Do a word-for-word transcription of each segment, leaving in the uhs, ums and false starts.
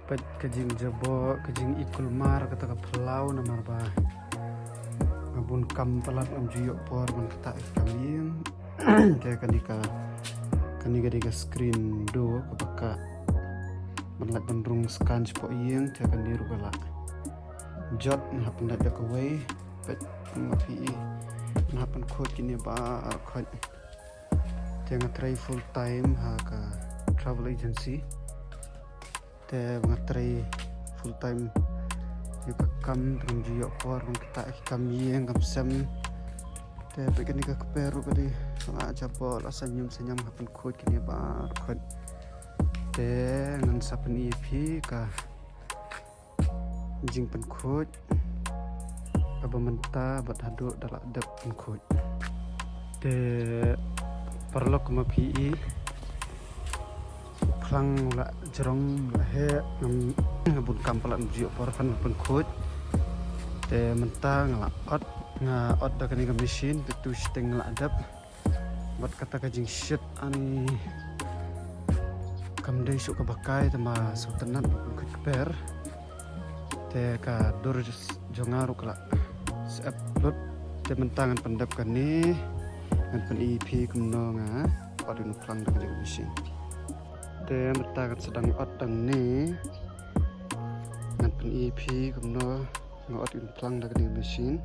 Peit ka jingjabok, ka jingikulmar kata ka phyllaw namar ba nga bun kam palat, ngam ju ïoh por ban ktah ïa ki kam ïing. Te kane ka, kane ka dei ka screen door kaba ka ban lait ban rung scan shapoh ïing, te kane ruh ka la jot, nga hap pyndait da kawei. Peit, ma phi i, nga hap pynkhuid kine baroh khoit. Te nga trei full time ha ka travel agency. Te ba nga trei full time ïa ka kam, te ngam ju ïoh por ban ktah ïa ki kam ïing kam sem. Te peit kane ka kper ruh ka dei, la jabok, la sah ñium sah ñiam, hap pynkhuid kine baroh khoit. Te ngan sa pyni ïa phi ka jingpynkhuid kaba mynta bad haduh da la dep pynkhuid. Te paralok, ma phi i, u phlang u la jrong, u la heh, ngam, nga bun kam palat, ngam ju ïoh por ban pynkhuid. Te mynta nga la ot, nga ot da kane ka machine, te tu shiteng nga la dep. Bad kata ka jingshit ani kam dei shuh kaba kai, te ma sngewtynnat ban pynkhuid kper. Te ka dur jong nga ruh ka la syep lut. Te mynta ngan pyndep kane, ngan pyni ïa phi kumno nga ot ïa u phlang da kane ka machine. Te mynta ngan sdang ot da kane, ngan pyni ïa phi kumno nga ot ïa u phlang da kane ka machine.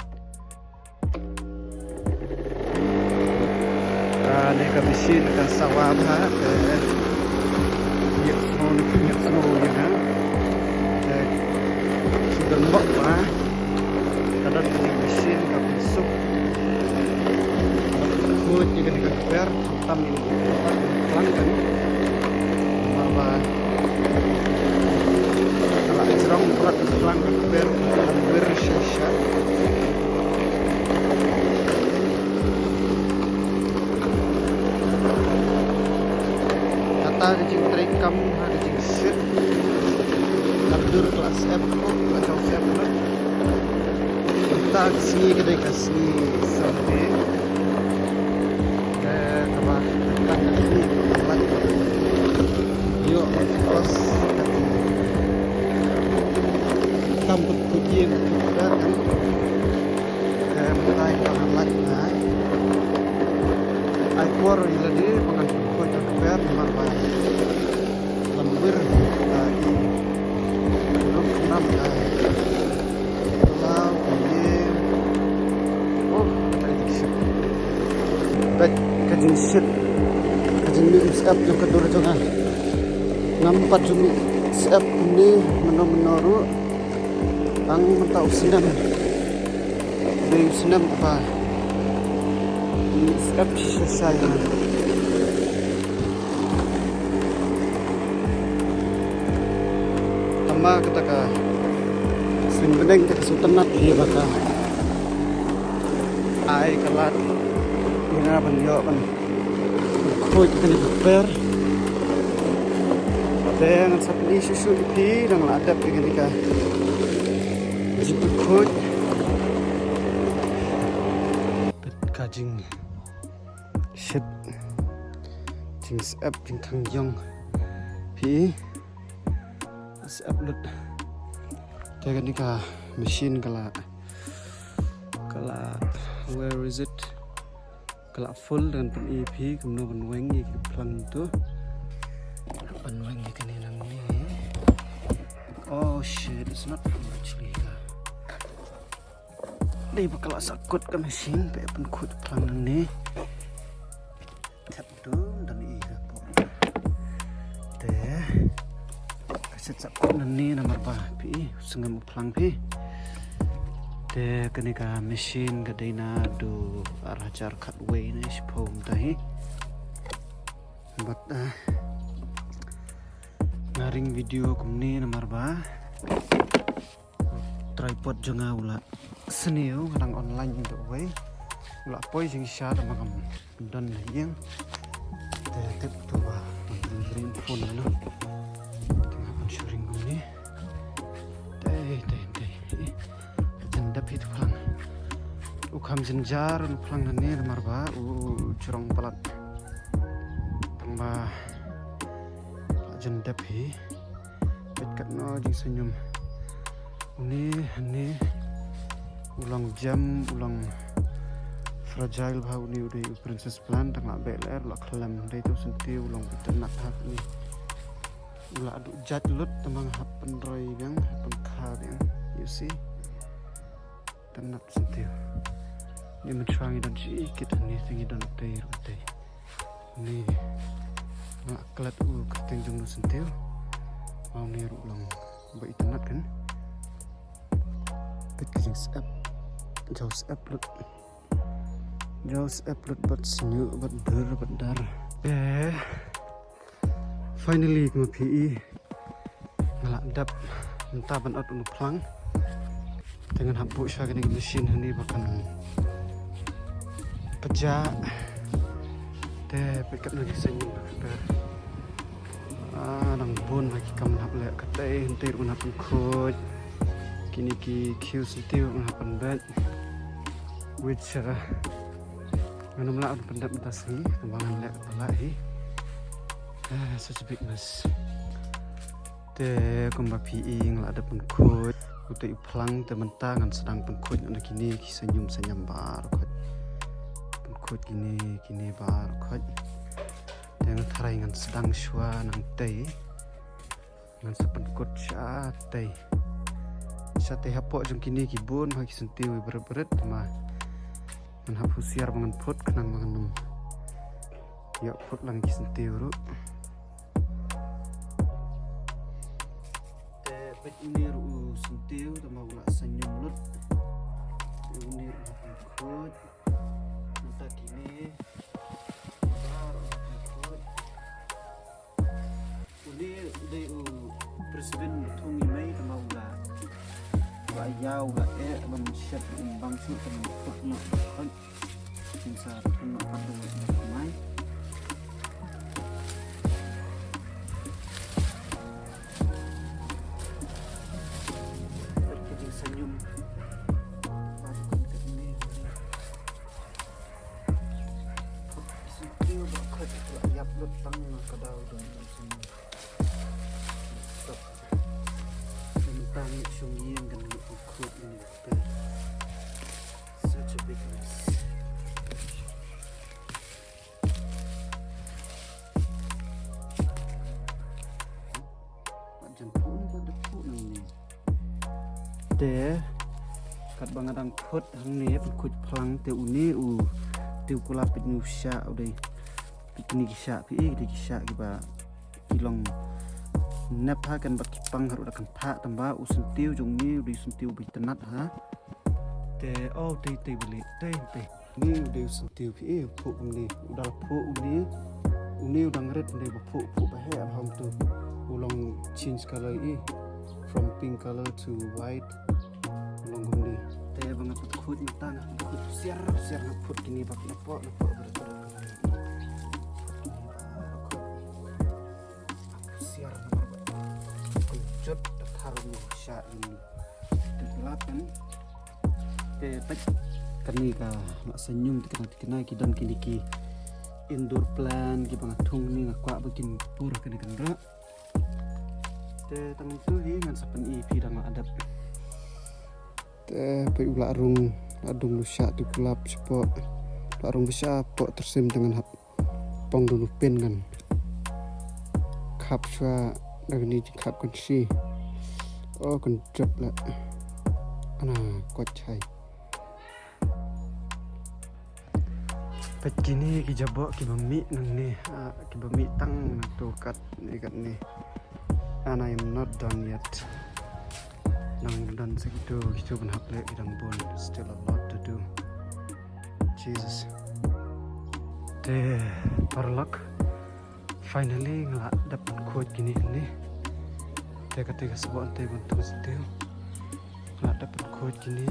Kane ka machine ka sawa bha, te ngiat snow, ngiat snow ïa nga. Te shu don bok bha. Ka don kane ka machine ka pynsuk. Khuid ïa kane ka kper. Tam ïa u phlang kan. Namar ba ka la jrong palat u phlang, ka kper ka la wir shisha. Kata ka jingtrei kam ha ka jingshit. Ka dur ka la syep, ka la jrong syep. Mynta ka sngi ka dei ka sngi Sunday. Te kaba ka sngi ka la ïoh ka kos ka ti. Kam ka khuid ïing ka kper kan. Te mynta ka la lait na. Ai por ïa lade ba ngan khuid ka kper namar ba lam wir ka i ruh nam ka. Wow, ka ïing. Oh, ka dei ka jingshit. Peit ka jingshit. Ka jingmih syep jong ka dur jong nga. Ngam pat ju mih syep kumne mynno mynno ruh. Tang mynta u snem. Dei u snem kaba mih syep shisha ïa nga. Tangba kata ka suiñ bneng te ka sngewtynnat hi ba ka ai ka lad ïa nga ban ïoh ban khuid kane ka kper. Te ngan sa pyni shuh shuh ïa phi, dang la dep ïa kane ka jingpynkhuid. Peit ka jing shit, jingsyep, jingkhang ïong. Phi, syep lut. Te kane ka machine ka la, ka la, where is it? Ka la full, te ngan pyni ïa phi kumno ban weng ïa ki phlang tu. Ban weng ïa kane nangne. Oh shit, it's not full actually. Dei ba ka la sah kut ka machine, peit, pynkhuid phlang nangne. Thep tu, dang i ka por. Te ka sah kut nangne namar ba phi, sngem u phlang phi. Te kane ka machine ka dei naduh ar hajar khatwei ne shiphew mynta hi. But, ah, nga ring video kumne namar ba tripod jong nga u la sniew, nga dang online da uwei. U la poi jingshisha da ma ngam don ha ïing. Te tip tu ba ngam don ring phone na. Te nga ban shu ring kumne. Te, te, te. Ka jyndep hi tu phlang. U kham jynjar u phlang nangne namar ba u jrong palat. Tangba ka jyndep hi. Peit katno jingsaiñum. Une hangne u long jem, u long fragile bha une, u dei u princess plant, tang la beh lyer, la khlem, dei tu syntiew u long u itynnad ha une. U la duh jait lut, tang ba nga hap pynroi biang, hap pynkha biang. You see? Itynnad syntiew. Une mynshwa ngi don shi kit hangne, te ngi don tei ruh tei. Une nga la klet u kyrteng jong u syntiew. Une ruh long ba itynnad kan. Peit ka jingsep. Jaw sep lut. Jaw sep lut bad sniew bad dur bad dar. Eh. Finally, kumba phi i, nga la dep mynta ban ot une u phlang. Te ngan hap buh sha kane ka machine hangne ba kan pynjah. Te peit katno ki saiñum. Ah, dang bun ba ki kam hap leh katei, hynrei ruh ngan hap pynkhuid. Kine ki khiew syntiew ruh ngan hap pynbeit. Which, uh, ngan ym lah ban pyndep mynta sngi, tang ba ngan leh katba lah hi. Ah, such a big mess. Te kumba phi i nga la dep pynkhuid. Utei u phlang te mynta ngan sdang pynkhuid na kine ki saiñum saiñam baroh khoit. Pynkhuid kine, kine baroh khoit. Te nga tharai ngan sdang shuwa nangtei. Ngan sa pynkut shatei. Shatei hapoh jong kine ki bun bha ki syntiew i bret bret, te ma ngan hap husiar ba ngan phut khnang ba ngan ym ïoh phut lang ki syntiew ruh. Te peit une ruh u syntiew, te ma u la saiñum lut. Te une ruh u la pynkhuid. Mynta kine. Une u dei u Brisbane, u thung i mei, te ma u la, u la ïaw, u la eh, u la mynshet, u bang shuh, te ma u phut noh, u khot. Kin sa thung noh pat u mai. Ki jingsaiñum. Ba u khot katne. Syntiew ba khot la ïap lut tang na ka daw dong. Stop. Tang shong ïing kan khot ni. Such a big mess. Jan phut ka dep phut nang ni. Te katba nga dang phut hangne, pynkhuid phlang te une u, te u kulap peit une u shah u dei. Peit kine ki shah phi i, kine ki shah kiba ki long nep ha kan bad ki pang ha ruh da kan phah, tang ba u syntiew jong ngi u dei u syntiew ba itynnad ha. Te oh, te te bali te te. Une u dei u syntiew phi i, u phuh kumne. U dal phuh une. Une u dang rit, une ba phuh, phuh ba heh, alham tu. U long change color i. From pink color to white. U long kumne. Te ba nga pynkhuid mynta, nga pynkhuid siar, siar nga phut kine ba napoh, napoh ba. Siar nga ba. Kynjut da thar u shah une. Te lap kan. Te peit kane ka la saiñum tikna tikna ki don kine ki indoor plant kiba nga thung ne nga kwah ba kin pur kane kan rah. Te tang tu hi ngan sa pyni phi dang la dep. Te peit u la rung, la rung u shah tu kulap shapoh. La rung ba shapoh tyrsim te ngan hap pong da u pin ngan khap shuwa da kane jingkhap kan shi. Oh, kan jop la. Ana, kwat chai. Peit kine ki jaboh kiba mih nangne, ah, kiba mih tang nangtu katne katne. And I am not done yet. Nang dang sa kitu, kitu ban hap leh ki dang bun. Still a lot to do. Jesus. Te paralok. Finally nga la dep pynkhuid kine ne. Te kata ka sboh ante ban tu syntiew. Nga la dep pynkhuid kine.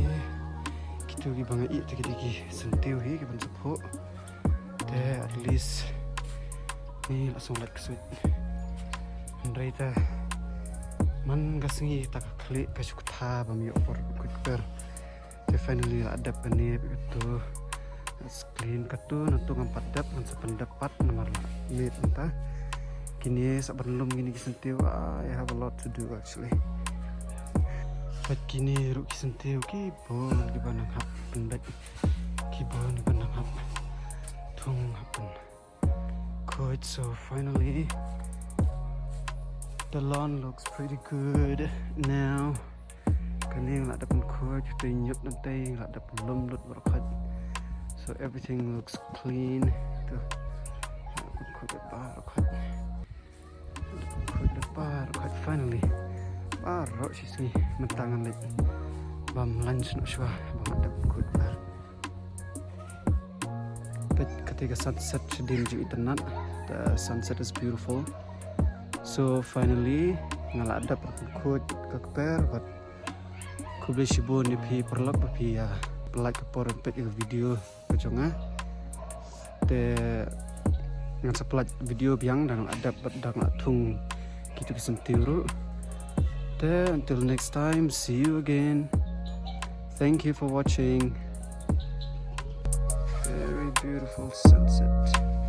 Kitu kiba nga ïeh te kine ki syntiew hi kiban sa phuh. Te at least ni la song lait ksuid. Hynrei te man ka sngi ta ka khlieh ka shu ktha bym ïoh por khuid kper. Te finally la dep kane katu. Let's clean katu, nangtu ngam pat dep, ngan sa pyndep pat namar la miet mynta. Kine sa ban lum kine ki syntiew. I have a lot to do actually. Pat kine ruh ki syntiew ki bun ki ban nang hap pynbeit. Ki bun ki ban nang hap thung hap pyn. Good, so finally the lawn looks pretty good now. Kane nga la dep pynkhuid, te nyut na te nga la dep lum lut baroh khoit. So everything looks clean. Tu. Pynkhuid baroh khoit. Pynkhuid baroh khoit finally. Baroh shisngi mynta ngan leit bam lunch noh shuwa ba nga dep pynkhuid baroh. Peit kata ka sunset shadien jong itynnat. The sunset is beautiful. So finally nga la dep pynkhuid ka kper bad khublei shibun ïa phi paralok ba phi ïa peit ka por peit ka video ka jong nga. Te ngan sa pynlait video biang da nga la dep bad da nga la thung kito ki syntiew ruh. Te until next time, see you again. Thank you for watching. Very beautiful sunset.